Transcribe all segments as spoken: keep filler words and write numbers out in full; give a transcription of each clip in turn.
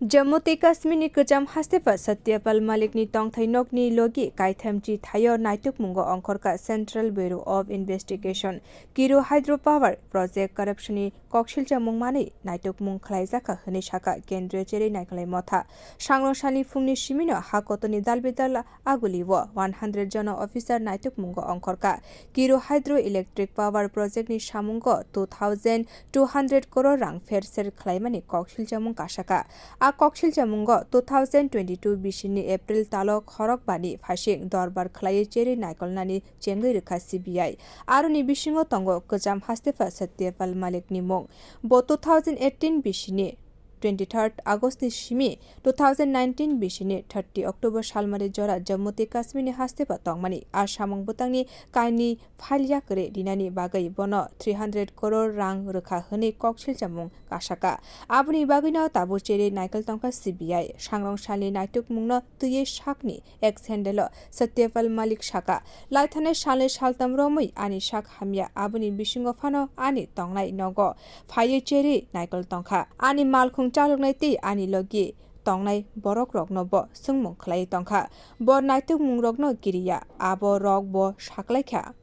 Jammu tei Kashmirni kwcham hastepa Satyapal Malikni tongthai nokni logi kaithamchi thaio naitukmungo ongkhorkha Central Bureau of Investigation. Kiru Hydropower Project corruption ni koksilchamung manwi naitukmung khlaijakha hwnwi sakha Kendriya Cherwi Naikolnai Motha. Sangrong salni phungni simino ha kotorni dalbidal agulio one hundred jona officer naitukmungo ongkhorkha. Kiru Hydro Electric Power Project ni samungo two thousand two hundred crore rang pherser khlaimani koksilchamung kasakha. A koksilchamungo two thousand twenty-two bisini April talo khorok bani phaising dorbar khlaiwi cherwi naikolnani chengwi rwkha C B I. Aroni bisingo tongo kwcham hastepa Satyapal Malikni mung. Bo two thousand eighteen bisini twenty-third August ni simi two thousand nineteen bisini thirty October salmari jora Jammu tei Kashmir ni hastepa tongmani a samung bwtangni kainwi phail yakwrwi rinani bagwi bono three hundred crore rang rwkha hwnwi koksilchamung kasakha. Aboni bagwino tabuk cherwi naikol tongkha C B I. Sangrong salni naitukmungno twiwi sakni X handle-o Satyapal Malik sakha, "Laithanai salnwi saltham romwi ani sak hamya, aboni bisingo phano ani tongnai nogo phaiwi cherwi naikol tongkha. Ani malkhung chaloknai tei ani logi tongnai borokrokno bo swngmung khlaiwi tongkha. Bo naitukmungrokno kiriya, abo rok bo saklaikha."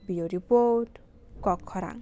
Bureau Report, Kokkhorang.